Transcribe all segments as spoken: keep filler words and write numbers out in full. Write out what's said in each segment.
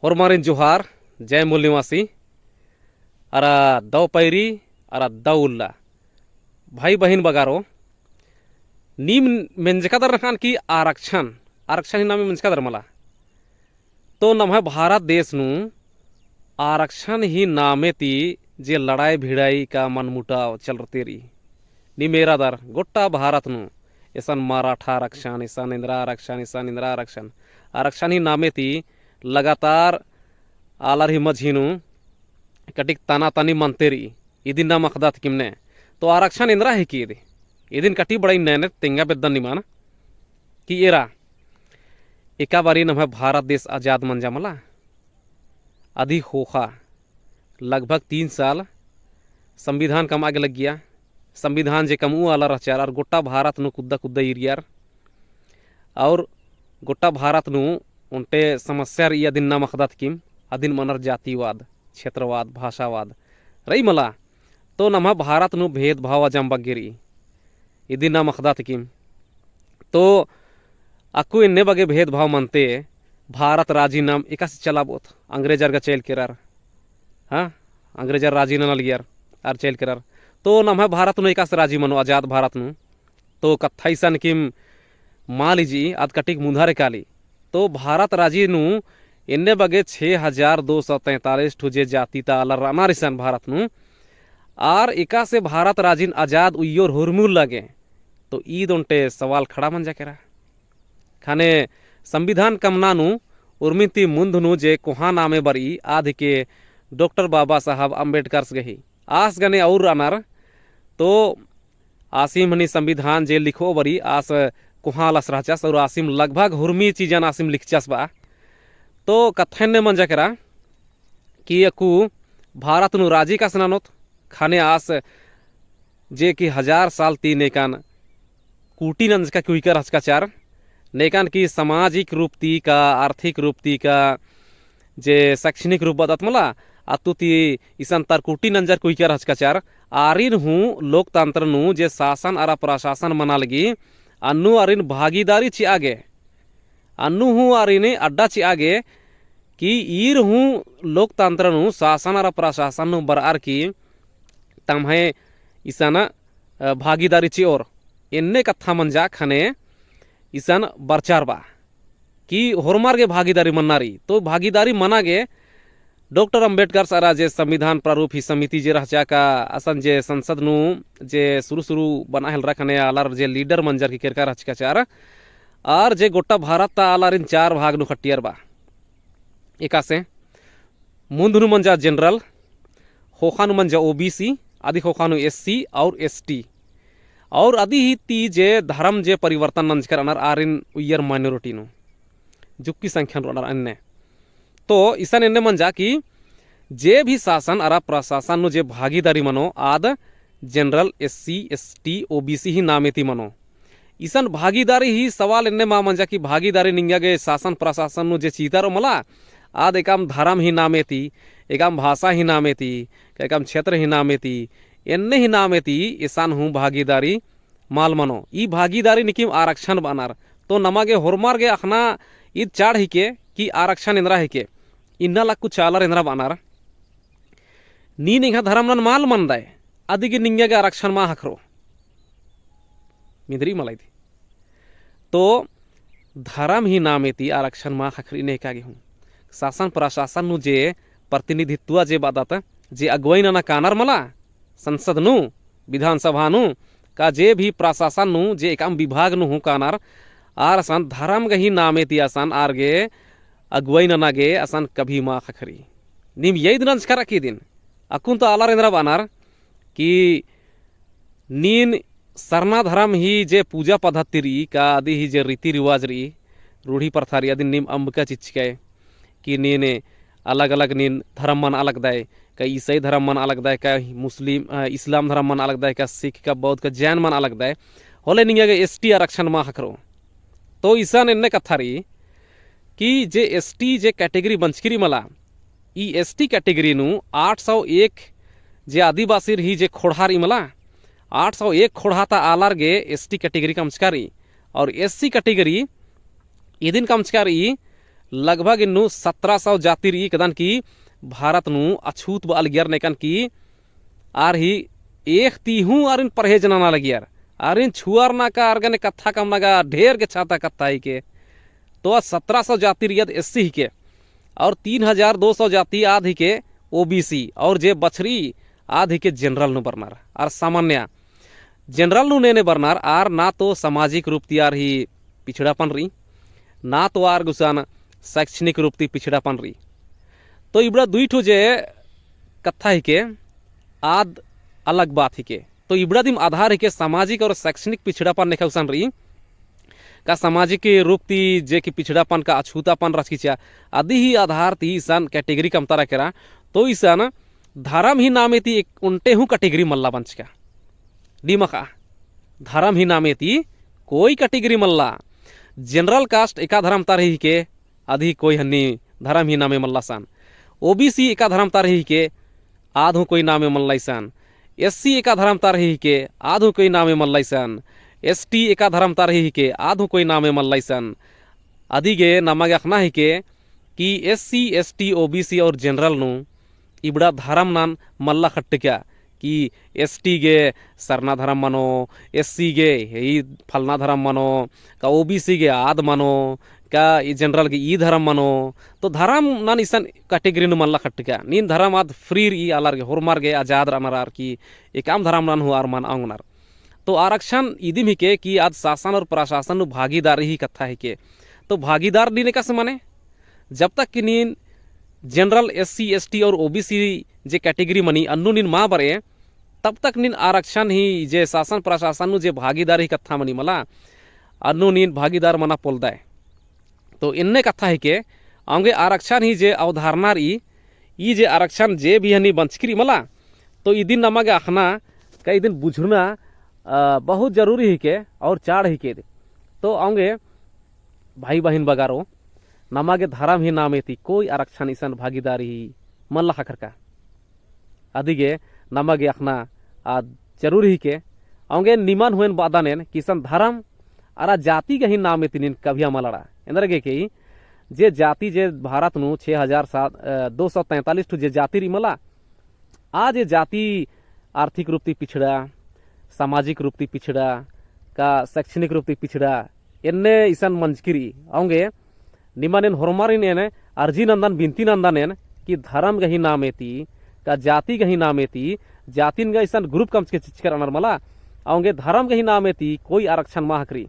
होरमारिन जोहार, जय मूल निवासी, अरा दव पैरी, अरा दव उल्ला। भाई बहिन बगारो, नीम मेंजकादर नखान कि आरक्षण, आरक्षण ही नामे मेंजकादर मला। तो नम्है भारत देश नू आरक्षण ही नामे ती जे लड़ाई भिड़ाई का मनमुटाव चलरते रई। नीम एरादर गोट्टा भारत नू एसन मराठा आरक्षण, एसन एन्दरा आरक्षण, एसन एन्दरा आरक्षण, आरक्षण ही नामे ती लगातार आलर ही मझी नू कटिक तना तनी मनते रई। इदिन नाम अख़दत किमने। तो आरक्षण एन्दरा हिके इदे। इदिन कटी बड़ा इन्ने ने तेंगा बेद्दन निमन कि एरा एका बारी नम्है भारत देश आजाद मंजा मला। अदी ख़ोख़ा लगभग तीन साल संविधान कमआ गे लग्गिया। संविधान जे कमऊ आलर रहचर अरा गोट्टा भारत नू कुद्दा कुद्दा ईरियर। और गोट्टा भारत नू ओन्टे समस्या रई अदिन नाम अख़दत किम, अदिन मनर जातिवाद, क्षेत्रवाद, भाषावाद रई मला। तो नम्है भारत नू भेदभाव अजम बग्गे रई। इदिन नाम अख़दत किम। तो अक्कु एन्ने बग्गे भेदभाव मनते भारत राजी नाम एकासे चलाबओत, अंग्रेजर गा चइल केरर। हाँ, अंग्रेजर राजी नना लगियर अरा चइल केरर। तो नम्है भारत नू एकासे राजी मनो, आजाद भारत नू। तो कत्था इसन किम माली जी, आद कटिक मुन्धारे काली। तो भारत राजी नू एन्ने बग्गे छः हजार दो सौ तैंतालीस ठो जे जाति ता आलर रअनर इसन भारत नू। आर एकासे भारत राजिन आजाद उइयोर हुरमी उल्ला गे। तो ईद ओन्टे सवाल खड़ा मंजा केरा। ख़ने संविधान कमना नू उर्मिन ती मुन्ध नू जे कोहाँ नामे बरई आद हिके डॉक्टर बाबा साहब अम्बेडकरस गही। आस गने और रअनर। तो आसिम हनी संविधान जे लिखओ बरई आस कोहाँ आलस रहचस और आसिम लगभग हुरमी चीजन आसिम लिखचस बा। तो कत्था एन्ने मंजा केरा कि अक्कु भारत नू राजी एकासे ननोत, ख़ने आस जे कि हजार साल ती नेकन कूटी नंजका कुइकर हचकाचर, नेकन कि सामाजिक रूप ती का, आर्थिक रूप ती का, जे शैक्षणिक रूप बअदत मला, अत्तु ती इसन तरकुटी नंजर कुइकर हचकाचर, आरिन हूँ लोकतंत्र नू जे शासन अरा प्रशासन मना लगी, अन्नु आरिन भागीदारी चिआ गे, अन्नु हूँ आरिन अड्डा चिआ गे, कि ईर हूँ लोकतंत्र नू शासन अरा प्रशासन नू बरअर की तम्है इसन, अ, भागीदारी चिओर। एन्ने कत्था मंजा ख़ने इसन बरचर बा कि होरमर गे भागीदारी मन्ना रई। तो भागीदारी मना गे डॉक्टर अम्बेडकरस अरा जे संविधान प्रारूप ही समिति जे रहचा का असन जे संसद नू जे शुरू शुरू बना हेलरा ख़ने आलर जे leader मंजर की केरका रहचकाचर। आर जे गोट्टा भारत ता आलारिन चार भाग नू खटियर बा। एकासे मुन्ध नू मंजा general, ख़ोख़ा नू मंजा O B C, अदी ख़ोख़ा नू S C और S T। और अदी ही ती जे धर्म जे परिवर्तन नंजकर रअनर आरिन उइयर minority नू जुक्की संख्या नू रअनर एन्ने। तो इसन एन्ने मंजा कि जे भी शासन अरा प्रशासन नू जे भागीदारी मनो आद general, S C, S T, O B C ही नामे ती मनो। इसन भागीदारी ही सवाल एन्ने मा मंजा कि भागीदारी निंगा गे शासन प्रशासन नू जे चीता रओ मला, आद एकअम धरम ही नामे ती, एकअम भाषा ही नामे ती, का एकअम क्षेत्र ही नामे ती, एन्ने ही नामे ती इसन हूँ भागीदारी मल मनो। ई भागीदारी निकिम आरक्षण बअनर। तो नमा गे होरमर गे अख़ना ईद चाड़ हिके कि आरक्षण एन्दरा हिके। इन्ना लक्कु चालर एन्दरा बअनर। नीन एंग्हा धरम नन मल मनदय, अदिगे निंगा गे आरक्षण मा ख़क्खरो। मिंदरी मला इदी। तो धरम ही नामे ती आरक्षण मा ख़क्खरी नेका गे हूँ। शासन प्रशासन नू जे प्रतिनिधित्व जे बअदत, जे अगुवाई नना कानर मला, संसद नू, विधानसभा नू, का जे भी प्रशासन नू जे एकअम विभाग नू हूँ कानर, आर असन धरम गही नामे ती असन आर गे अगुवाई नना गे असन कभी मा ख़क्खरी। नीम यइद नंजकर की दिन, अक्कुन तो आलर एन्दरा बअनर कि नीन सरना धरम ही जे पूजा पद्धति रई, का अदी ही जे रीति रिवाज रई, रूढ़ी प्रथा रई, अदिन नीम अम्बका चिच्चकय कि नीन अलग-अलग नीन धरम मनआ लगदय, का ईसाई धरम मनआ लगदय, का मुस्लिम, अ, इस्लाम धरम मनआ लगदय, का सिख, का बौद्ध, का जैन मनआ लगदय, होले निंगा गे S T आरक्षण मा ख़क्खरो। तो इसन एन्ने कत्था रई कि जे S T जे category बंचकी रई मला, ई S T category नू आठ सौ एक जे आदिवासिर ही जे ख़ोंड़हा रई मला, आठ सौ एक ख़ोंड़हा ता आलर गे S T category कमचका रई। और S C category इदिन कमचका रई, लगभग इन्नु सत्रह सौ जाति रई कदन की भारत नू अछूत बआ लगियर नेकन की आर ही एक ती हूँ आरिन परहेज नना लगियर। आरिन छुअर ना का आर गने कत्था कमना गा ढेर गे छाता कत्था हिके। तो आ सत्रह सौ जाति रई आद एससी हिके और तीन हजार दो सौ जाति आद हिके ओबीसी और जे बछरी आद हिके जनरल नू बरनर आर सामान्य। जनरल नू नेने बरनर आर ना तो सामाजिक रूप ती आर ही पिछड़ापन रई, ना तो आर गुसन शैक्षणिक रूप ती पिछड़ापन रई। तो इबड़ा दुई ठो जे कत्था हिके आद अलग बात हिके। तो इबड़ा दिम आधार हिके सामाजिक और शैक्षणिक पिछड़ापन नेखा गुसन रई। का सामाजिक रूप ती जे कि पिछड़ापन का अछूतापन रहचकी चिआ, अदी ही आधार ती इसन category कमतारा केरा। तो इसन धरम ही नामे ती एक ओन्टे हूँ category मल्ला बंचका। दिम अख़ा, धरम ही नामे ती कोई category मल्ला। General caste एका धरम ता रई हिके, अदी कोई हन्नी धरम ही नामे मल्ला सन। ओबीसी एका धरम ता रई हिके, आद हूँ कोई नामे मल्ला इसन। एससी एका धरम ता रई हिके, आद हूँ कोई नामे मल्ला इसन। एसटी एका धरम ता रई हिके, आद हूँ कोई नामे मल्ला इसन। अदी गे नमा गे अख़ना हिके कि एससी, एसटी, ओबीसी और जनरल नू इबड़ा धरम नन मल्ला खट्टका कि एसटी गे सरना धरम मनो, एससी गे ई फलना धरम मनो, का ओबीसी गे आद मनो, का ई जनरल गे ई धरम मनो। तो धरम नन इसन category नू मल्ला खट्टका। नीन धरम आद free रई, आलर गे होरमर गे आजाद रअनर आर की एकअम धरम नन हूँ आर मनआ ओंगनर। तो आरक्षण इदिम हिके कि आद शासन और प्रशासन नू भागीदारी ही कत्था हिके। तो भागीदार नीन एकासे मने, जब तक कि नीन जनरल, एससी, एसटी और ओबीसी जे category मनी अन्नु नीन मा बरए, तब तक नीन आरक्षण ही जे शासन प्रशासन नू जे भागीदारी कत्था मनी मला, अन्नु नीन भागीदार मना पोलदय। तो एन्ने कत्था हिके, औंगे आरक्षण ही जे अवधारणा रई, ई जे आरक्षण जे भी हनी बंचकी रई मला, तो इदिन नमा गे अख़ना का इदिन बुझुरना, अ, बहुत जरूरी हिके और चाड़ हिके। तो औंगे भाई बहिन बगारो, नमा गे धरम ही नामे ती कोई आरक्षण इसन भागीदारी ही मल्ला ख़क्खरका। अदी गे नमा गे अख़ना आद जरूरी हिके। औंगे निमन हूँ एन बअदन एन कि इसन धरम अरा जाति गही नामे ती नीन कभिया मल अड़ा। एन्देरगे कि जे जाति जे भारत नू छः हजार सात, अ, दो सौ तैंतालीस ठो जे जाति रई मला, आ जे जाति आर्थिक रूप ती पिछड़ा, सामाजिक रूप ती पिछड़ा, का शैक्षणिक रूप ती पिछड़ा, एन्ने इसन मंजकी रई। औंगे निमन एन होरमारिन एन अर्जी नन्दन, बिनती नन्दन एन कि धरम गही नामे ती, का जाति गही नामे ती, जातिन गा इसन group कमचके चिचकर अनर मला, औंगे धरम गही नामे ती कोई आरक्षण मा ख़क्खरी।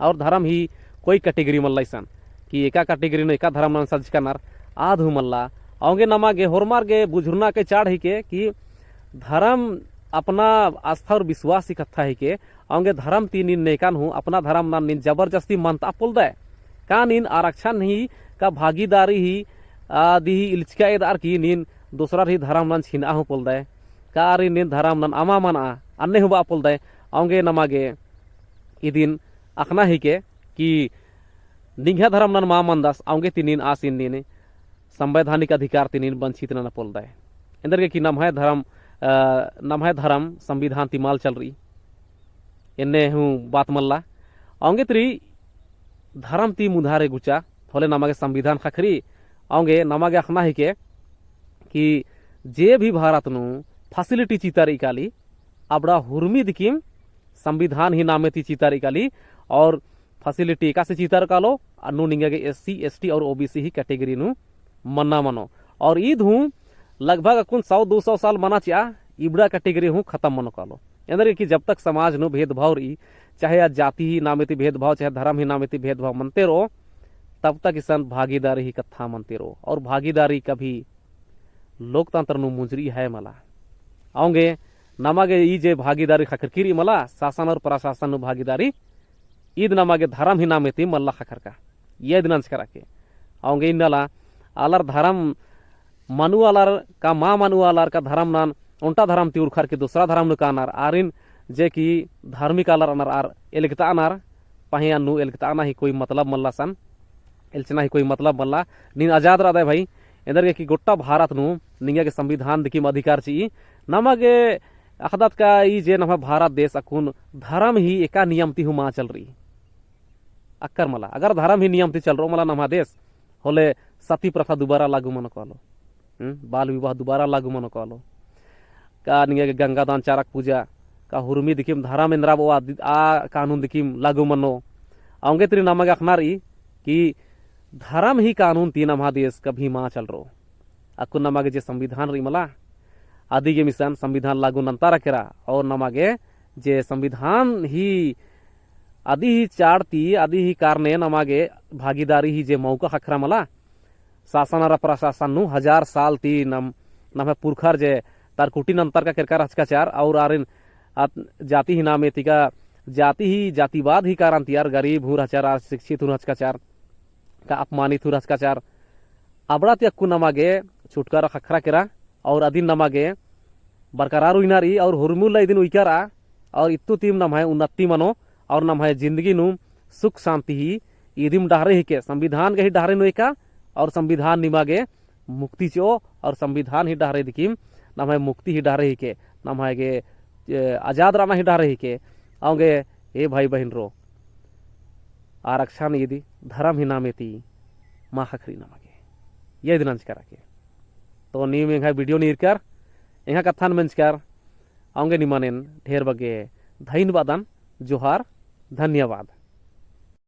और धरम ही कोई category मल्ला इसन कि एका category नू एका धरम नन सज्जकनर, आद हूँ मल्ला। औंगे नमा गे होरमर गे बुझुरना के चाड़ हिके कि धरम अपना आस्था और विश्वास ही कत्था हिके। औंगे धरम ती नीन नेकन हूँ अपना धरम नन नीन जबरदस्ती मनता पोलदय। का नीन आरक्षण ही का भागीदारी ही, आ, दी ही इल्चका एदर की नीन दोसरा ही धरम नन छिनआ हूँ पोलदय। का आर नीन धरम नन अमा मनआ, अन्ने हूँ बआ पोलदय। औंगे नमा गे इदिन अख़ना हिके कि निंग्है धरम नन मा मनदस, औंगे ती नीन आसिन नीन संवैधानिक अधिकार ती नीन वंचित नना पोलदय। एन्देरगे कि नम्है धरम, अ, नम्है धरम संविधान ती मल चलरई। एन्ने हूँ बात मल्ला। औंगे ती रई धरम ती मुधारे गुचा, होले नमा गे संविधान ख़क्खरी, औंगे नमा गे अख़ना हिके कि जे भी भारत नू facility चिता रई काली, अबड़ा हुरमी दिकिम संविधान ही नामे ती चिता रई काली, और facility एकासे चिता रई कालो, अन्नु निंगा गे SC, ST और OBC ही category नू मन्ना मनो। और ईद हूँ लगभग अक्कुन सौ दो सौ साल मना चिआ, इबड़ा category हूँ खतम मनो कालो। एन्देरगे कि जब तक समाज नू भेदभाव रई, चाहे आ जाति ही नामे ती भेदभाव, चाहे धरम ही नामे ती भेदभाव मनते रओ, तब तक इसन भागीदारी ही कत्था मनते रओ। और भागीदारी कभी लोकतंत्र नू मुंजरी है मला। औंगे नमा गे ई जे भागीदारी ख़क्खरकी रई मला, शासन और प्रशासन नू भागीदारी, ईद नमा गे धरम ही नामे ती मल्ला ख़क्खरका। ये दिन अंचकरा के। औंगे इन्नला आलर धरम मनु आलर का मा मनु आलर का धरम नन ओन्टा धरम ती उरखर की दूसरा धरम नू कानर, आरिन जे कि धार्मिक आलर अनर आर एलगता अनर, पहें अन्नु एलगता अना ही कोई मतलब मल्ला सन, एलचना ही कोई मतलब मल्ला। नीन आजाद रअदय भाई, एन्देरगे कि गोट्टा भारत नू निंगा गे संविधान दिकिम अधिकार चिई। नमा गे अख़दत का ई जे नम्है भारत देश अक्कुन धरम ही एका नियम ती हूँ मा चलरई। अक्कर मला, अगर धरम ही नियम ती चलरओ मला नम्है देश, होले सती प्रथा दुबारा लागू मनो कालो। हम्म, बाल विवाह दुबारा लागू मनो कालो। का निंगा गे गंगा दान चारक पूजा, का हुरमी दिकिम धरम एन्दरा बओ आ दि-, आ कानून दिकिम लागू मनो। औंगे तिरी नमा गे अख़ना रई कि धरम ही कानून ती नम्हा देश कभी मा चलरो। अक्कुन नमा गे जे संविधान रई मला, अदी गे मिसन संविधान लागू नन्तारा केरा, और नमा गे जे संविधान ही अदी ही चाड़ ती, अदी ही कारने नमा गे भागीदारी ही जे मौका ख़क्खरा मला, शासन अरा प्रशासन नू हजार साल ती नम, नम्है पुरखर जे तरकुटी नन्तर का केरका रहचका चार, और आरिन अत-, जाति ही नामे ती का, जाति ही, जातिवाद ही कारण ती आर गरीब हूँ रहचर, आर शिक्षित हूँ रहचका चार, का अपमानित हूँ रहचका चार। अबड़ा ती अक्कु नमा गे छुटकारा ख़क्खरा केरा, और अदिन नमा गे बरकरार उइना रई, और हुरमी उल्ला इदिन उइका रआ, और इत्तु तिम नम्है उन्नति मनो, और नम्है जिंदगी नू सुख शांति ही इदिम डहरे हिके, संविधान गही डहरे नू एका, और संविधान निमा गे मुक्ति चिओ, और संविधान ही डहरे दिकिम नम्है मुक्ति ही डहरे हिके, नम्है गे, ए, आजाद रअना ही डहरे हिके। औंगे, ए भाई बहिन रो, आरक्षण इदी धरम ही नामे ती मा ख़क्खरी नमा गे। ये दिन अंजकर के। तो नीम एंग्है video नू ईरकर, एंग्है कत्थन मेंजकर, औंगे निमन एन ढेर बग्गे धइन बअदन। जोहार, धन्यवाद।